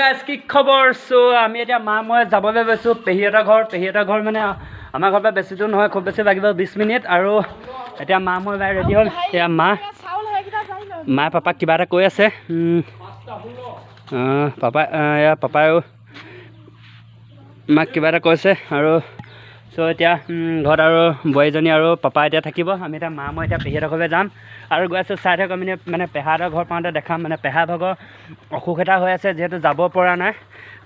Guys, কি খবৰ? চ' আমি এতিয়া মা মই যাবলৈ গৈছোঁ পেহীহঁতৰ ঘৰ। পেহীহঁতৰ ঘৰ মানে আমাৰ ঘৰৰ পৰা বেছি দূৰ নহয়, খুব বেছি লাগিব 20 মিনিট। আৰু এতিয়া মা মই বাই ৰেডি হ'ল। এতিয়া মায়ে পাপাক কিবা এটা কৈ আছে। পাপাই এয়া পাপায়ো মাক কিবা এটা কৈছে। আৰু চ' এতিয়া ঘৰত আৰু বোৱাৰীজনী আৰু পাপা এতিয়া থাকিব। আমি এতিয়া মা মই এতিয়া পেহীহঁতৰ ঘৰলৈ যাম আৰু গৈ আছোঁ। চাই থাকক, আমি মানে পেহাহঁতৰ ঘৰ পাওঁতে দেখাম। মানে পেহা ভাগৰ অসুখ এটা হৈ আছে, যিহেতু যাব পৰা নাই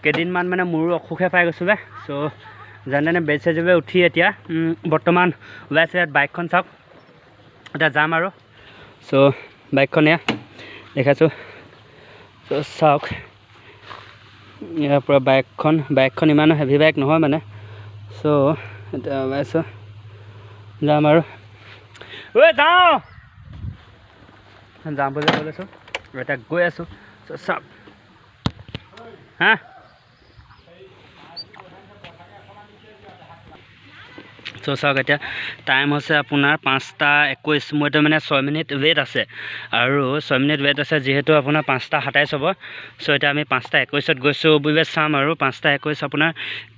কেইদিনমান, মানে মোৰো অসুখে পাই গৈছিলে। চ' যেনে তেনে বেড চেজলৈ উঠি এতিয়া বৰ্তমান ওলাইছে। ইয়াত বাইকখন চাওক, এতিয়া যাম আৰু। চ' বাইকখন এয়া দেখাইছোঁ। চ' চাওক ইয়াৰ পৰা বাইকখন ইমানো হেভি বাইক নহয় মানে। চ' এতিয়া ওলাইছোঁ, যাম আৰু। ঐ যাওঁ যাম বুলি কৈ লৈছোঁ, এতিয়া গৈ আছোঁ। চ' চাওক হা। চ' চাওক এতিয়া টাইম হৈছে আপোনাৰ 5টা 21। মোৰ এতিয়া মানে 6 মিনিট ৱেইট আছে, আৰু 6 মিনিট ৱেইট আছে যিহেতু আপোনাৰ 5টা 27 হ'ব। চ' এতিয়া আমি 5টা 21ত গৈছোঁ বুলিলে চাম। আৰু 5টা 21 আপোনাৰ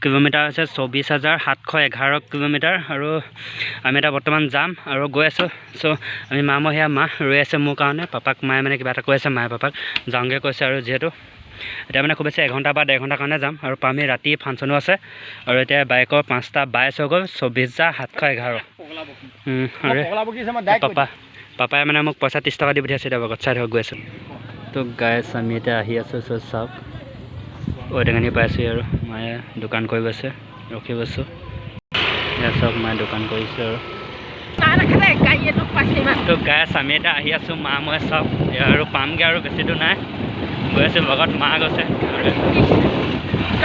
কিলোমিটাৰ হৈছে 24,711 কিলোমিটাৰ। আৰু আমি এতিয়া বৰ্তমান যাম আৰু গৈ আছোঁ। চ' আমি মা মই, সেয়া মা ৰৈ আছে মোৰ কাৰণে। পাপাক মায়ে মানে কিবা এটা কৈ আছে, মায়ে পাপাক যাওঁগৈ কৈছে। আৰু যিহেতু এতিয়া মানে খুব বেছি এঘণ্টা বা ডেৰ ঘণ্টাৰ কাৰণে যাম আৰু পামেই। ৰাতি ফাংচনো আছে। আৰু এতিয়া বাইকৰ 5টা 22 হৈ গ'ল, 24,711। আৰু পাপাই মানে মোক পইচা 30 টকা দি পঠিয়াইছে এতিয়া লগত। চাই থাকক, গৈ আছোঁ। তো গাইছ, আমি এতিয়া আহি আছোঁ। চ' চাওক, ঔটেঙানি পাইছোঁ আৰু মায়ে দোকান কৰি গৈছে, ৰখি গৈছোঁ। এয়া চাওক, মায়ে দোকান কৰিছে। আৰু তো গাইছ, আমি এতিয়া আহি আছোঁ মা মই। চাওক আৰু পামগৈ আৰু বেছি দূৰ নাই, গৈ আছোঁ। লগত মা গৈছে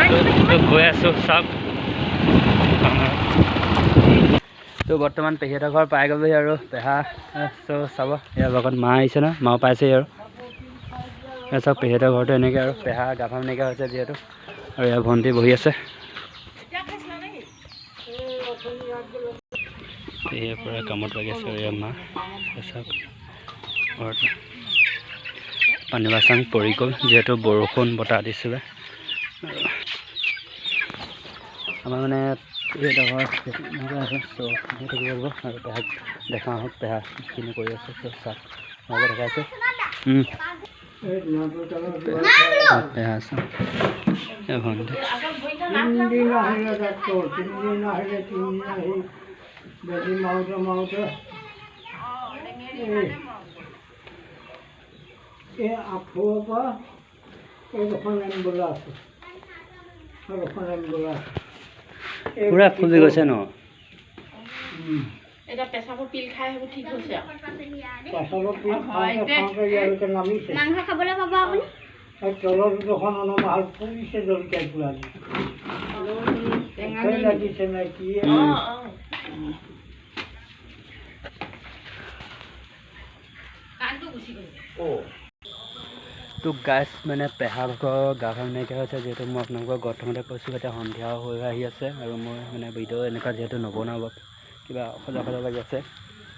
আৰু গৈ আছোঁ। চাওক, তো বৰ্তমান পেহীহঁতৰ ঘৰ পাই গ'লোহি আৰু পেহা। চ' চাব, ইয়াৰ লগত মা আহিছে ন, মাও পাইছেহি। আৰু এয়া চাওক, পেহীহঁতৰ ঘৰটো এনেকৈ। আৰু পেহা গা ভাল নাইকিয়া হৈছে যিহেতু। আৰু ইয়াৰ ভণ্টি বহি আছে। পেহীয়ে পূৰা কামত লাগি আছে। আৰু ইয়াৰ মা চাওক, ঘৰত পানী বাচাং পৰি গ'ল যিহেতু বৰষুণ বতাহ দিছিলে। আমাৰ মানে পেহীহঁতৰ ঘৰ এনেকৈ আছে। চ' থাকিব লাগিব আৰু পেহাক দেখা আহক, পেহা কিনো কৰি আছে। চ' চাওক, ভালকৈ দেখাইছে। পেহা আছে, ভণ্টি। তিনিদিন আহিলে ডাক্তৰ, তিনিদিন আহিলে, তিনিদিন আহি বেজি মাৰোঁতে মাৰোঁতে এই আঁঠুৱাৰ পৰা এইডোখন এম্বুলেঞ্চ আছে আৰু এখন এম্বুলেঞ্চ পূৰা ফুলি গৈছে ন। এতিয়া পেচাবৰ পিল খাই সেইবোৰ ঠিক হৈছে আৰু। পেচাবৰ পিল খাওঁতে খাওঁতে ইয়ালৈকে নামিছে। মাংস খাবলৈ পাব আপুনি। এই তলত দুখন অলপ ফুলিছে জলকীয়া পুৰা লাগিছে নে কি। তো গাইছ, মানে পেহা ভাগৰ গা ভাল নাইকিয়া হৈছে যিহেতু মই আপোনালোকক প্ৰথমতে কৈছোঁ। এতিয়া সন্ধিয়া হৈ আহি আছে আৰু মই মানে ভিডিঅ' এনেকুৱা যিহেতু নবনাওঁ, কিবা অসজা অসজা লাগি আছে।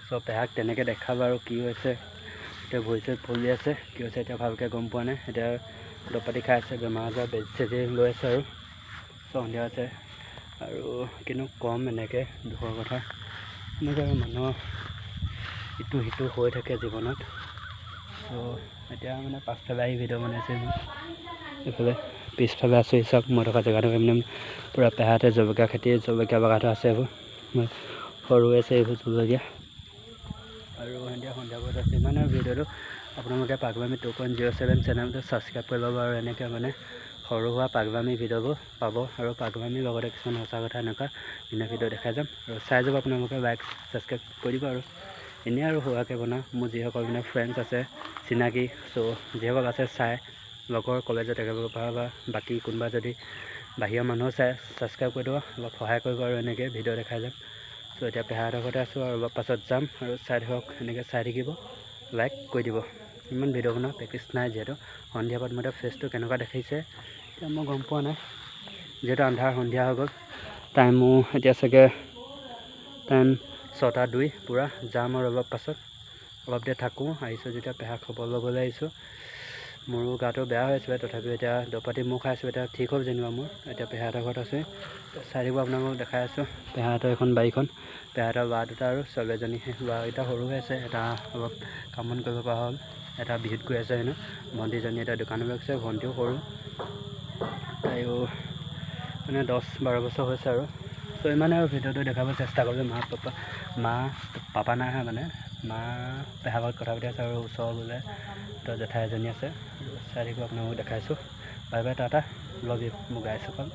চ' পেহাক তেনেকৈ দেখাব আৰু কি হৈছে। এতিয়া ভৰি চৰি ফুলি আছে, কি হৈছে এতিয়া ভালকৈ গম পোৱা নাই। এতিয়া দৰৱ পাতি খাই আছে, বেমাৰ আজাৰ বেজি চেজি লৈ আছে। আৰু চ' সন্ধিয়া হৈছে আৰু কিনো কম, এনেকৈ দুখৰ কথা। এনেকৈ আৰু মানুহৰ ইটো সিটো হৈ থাকে জীৱনত। চ' এতিয়া মানে পাছফালে আহি ভিডিঅ' বনাইছে মই, এইফালে পিছফালে আছোঁ। চাওক, মই থকা জেগাটো মানে পূৰা পেহাতে জলকীয়া খেতি, জলকীয়া বাগানটো আছে। এইবোৰ সৰু আছে এইবোৰ জলকীয়া। আৰু সন্ধিয়া সন্ধিয়া বহুত আছে। ইমান আৰু ভিডিঅ'টো আপোনালোকে পাগলামি 2.07 চেনেলটো ছাবস্ক্ৰাইব কৰি ল'ব আৰু এনেকৈ মানে সৰু সুৰা পাগলামি ভিডিঅ'বোৰ পাব। আৰু পাগলামিৰ লগতে কিছুমান সঁচা কথা এনেকুৱা ধুনীয়া ভিডিঅ' দেখাই যাম আৰু চাই যাব আপোনালোকে, লাইক ছাবস্ক্ৰাইব কৰি দিব। আৰু এনেই আৰু সৰুকৈ বনাওঁ। মোৰ যিসকল মানে ফ্ৰেণ্ডছ আছে, চিনাকি, চ' যিসকল আছে চাই, লগৰ কলেজত একেলগে পঢ়া বা বাকী কোনোবা যদি বাহিৰৰ মানুহো চাই, ছাবস্ক্ৰাইব কৰি দিব, অলপ সহায় কৰিব। আৰু এনেকৈ ভিডিঅ' দেখাই যাম। চ' এতিয়া পেহাহঁতৰ ঘৰতে আছোঁ আৰু অলপ পাছত যাম। আৰু চাই থাকক, এনেকৈ চাই থাকিব, লাইক কৰি দিব। ইমান ভিডিঅ' বনোৱা প্ৰেক্টিছ নাই যিহেতু সন্ধিয়া পৰত। মই এতিয়া ফেচটো কেনেকুৱা দেখিছে এতিয়া মই গম পোৱা নাই, যিহেতু আন্ধাৰ সন্ধিয়া হৈ গ'ল। টাইমো এতিয়া চাগে টাইম 6টা 2 পূৰা। যাম আৰু অলপ পাছত, অলপ দেৰি থাকোঁ। আহিছোঁ যেতিয়া পেহা খবৰ ল'বলৈ আহিছোঁ। মোৰো গাটো বেয়া হৈ আছিলে, তথাপিও এতিয়া দৰৱ পাতি মই খাই আছোঁ, এতিয়া ঠিক হ'ল যেনিবা মোৰ। এতিয়া পেহাহঁতৰ ঘৰত আছোঁ, চাই থাকিব, আপোনালোকক দেখাই আছোঁ। পেহাহঁতৰ এখন বাৰীখন, পেহাহঁতৰ ল'ৰা দুটা আৰু ছোৱালী এজনী। ল'ৰাকেইটা সৰু হৈ আছে, এটা অলপ কাম বন কৰিব পৰা হ'ল, এটা বিহুত গৈ আছে হেনো। ভণ্টিজনী এতিয়া দোকানলৈ গৈছে, ভণ্টিও সৰু, তাইও মানে 10-12 বছৰ হৈছে আৰু। চ' ইমানে আৰু ভিডিঅ'টো দেখাব চেষ্টা কৰিলোঁ। মা পাপা, মা পাপা নাই অহা, মানে মা পেহাৰ ঘৰত কথা পাতি আছে আৰু ওচৰৰ বোলে তো জেঠাই এজনী আছে। আৰু চাই থাকিব, আপোনালোকক দেখাইছোঁ। Bye bye, tata, love you মোৰ গাইসকল,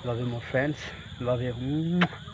লাভ you মোৰ ফ্ৰেণ্ডছ, লাভ you.